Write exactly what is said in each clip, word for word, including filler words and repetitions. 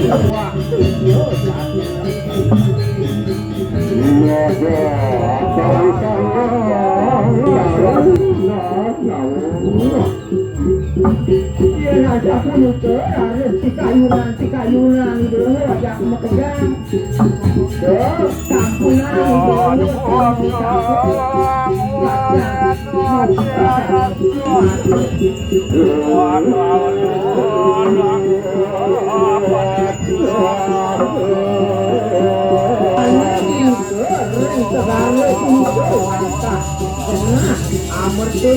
Yen aja punika raris sikayunan-sikayunan dulu aja makejang. Duh, sampunang dulu. Amerta.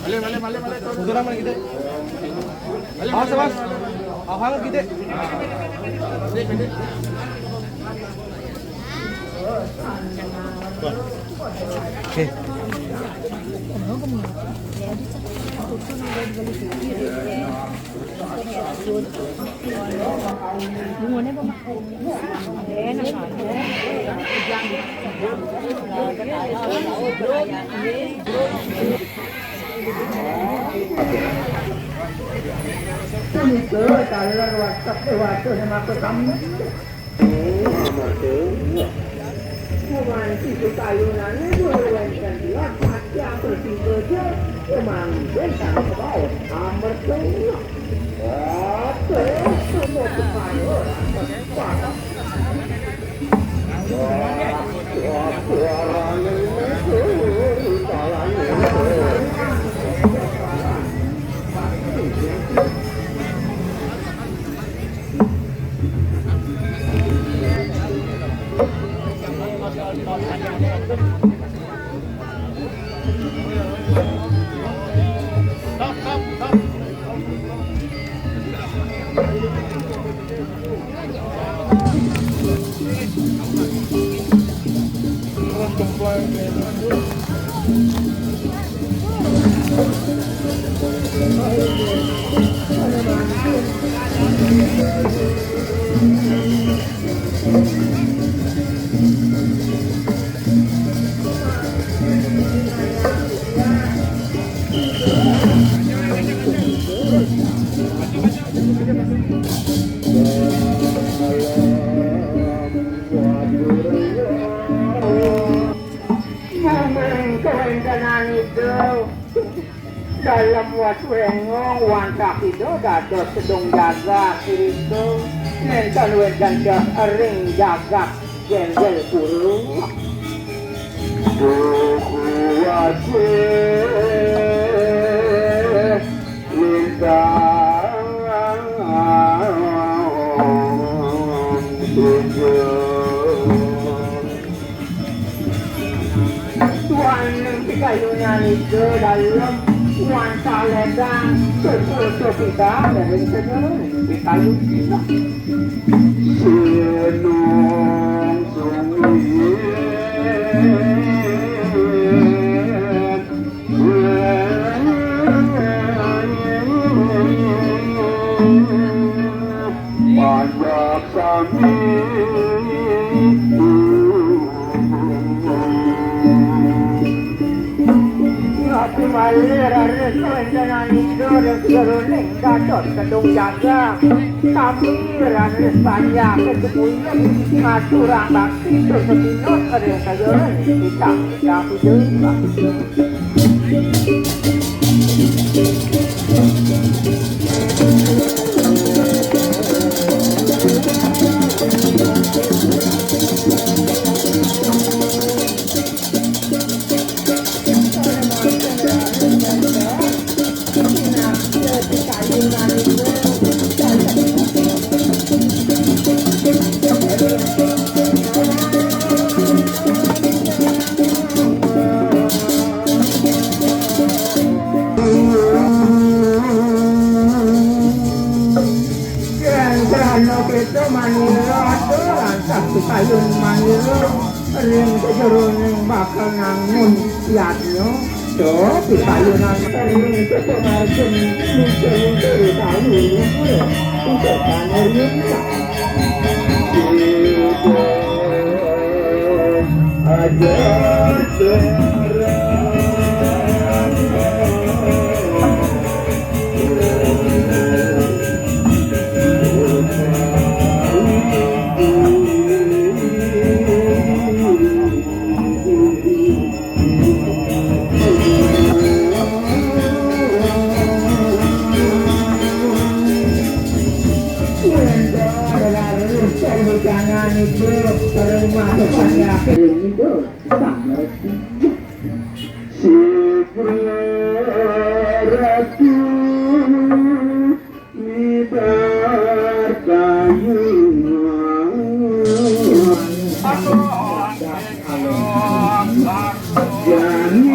Malih, malih, malih, malih. Turun, malih, gitu. Awas, awas. Awas, gitu. Oke. Punika taler watek dewasa semaka sami. Kumanti kekayunane wewengkon tiwas mati angker singkaja, kemanggen sang kebaut amerta. Waduh, semua kepala. Mumeng kawentenan Ida dalem Waswéngo wantah Ida dados sedung jagat irika, nénten wénten ring jagat Génggéngpura. Duh kuwasih lintang sujud. Duaning pikayunan Ida dalem wantah lédang, susul kita ring sedaya pikayun kita. Sinung sungit panjak sami. Ngati malih raris kawentenan Ida ring sajeroning Gatot Kedung Cagak. Sami raris panjak kesemuyan ngaturang bakti tur setinut ring sajeroning titah-titah Ida. Yén krana kéto manira, aduh, lantas pikayun manira ring sajeroning bakal nangun yadnya. Duh, pikayunan ring kéto margin mungkin-mungkin tahu, untuk panerin. Aja terang. Sigra ratu midarta. Jani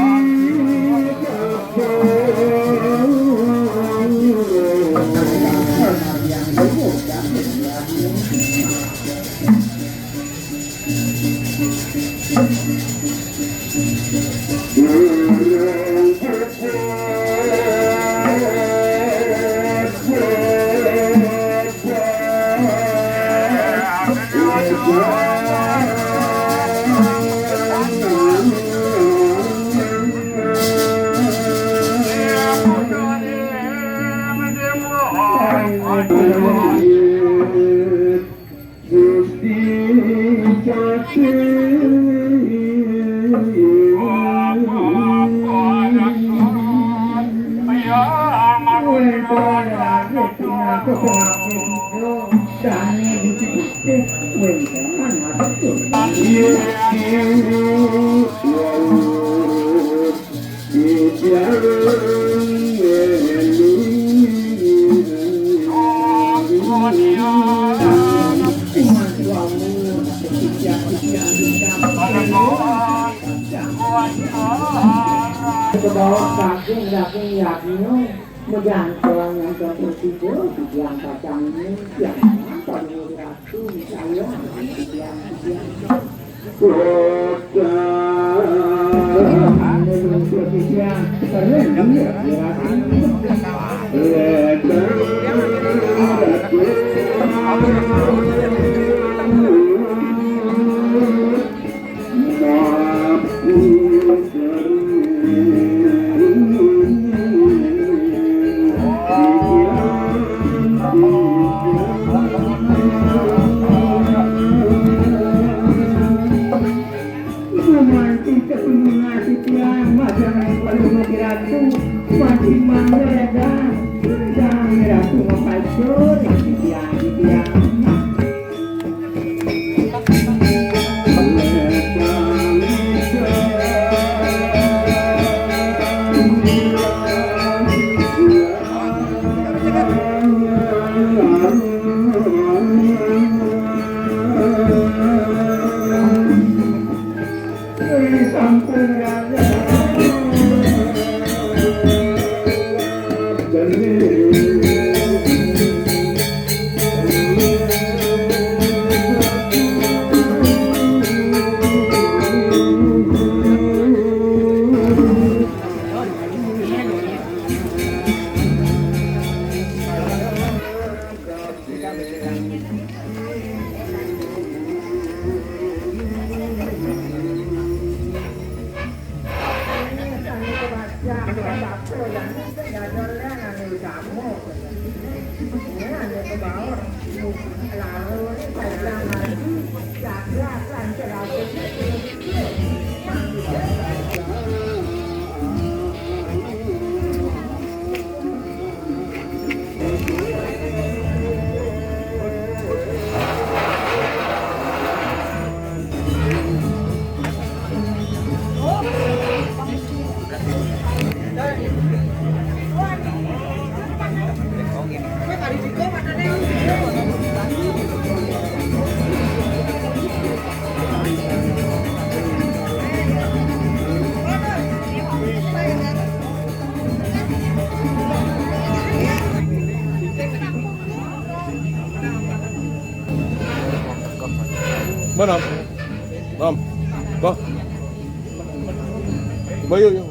Gusti Jati. Wénten raga pinaka pangapit Ida, dané Gusti Gusti, wénten manah betul. Kebawa daging, daging yadnya, mejangkang yang kepertiga, tiang kacang ini, tiang apa dulu ratu, saya, tiang, tiang. Kota Gumanti ka sumingasi tiyang, madanay palunod ni Ratu, mansig mangga, ratu, mapalsyon, tiyang, tiyang. Mana? Bam. Bah. Bayu, yuk.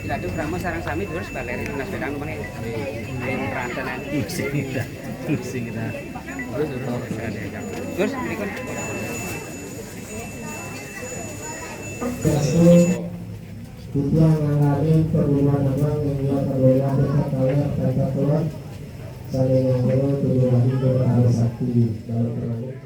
Ratu Brahma sareng sami terus baleri tunas pedang meneh. Ayo perantenan. Pusing kita. Pusing kita. Terus, terus. Terus, berikut. Satu, titiang nganggani perguruan abang yang dia perguruan dekat kawin tata kuat, saling ngobrol tujuh hari berada sakti dalam perangkat.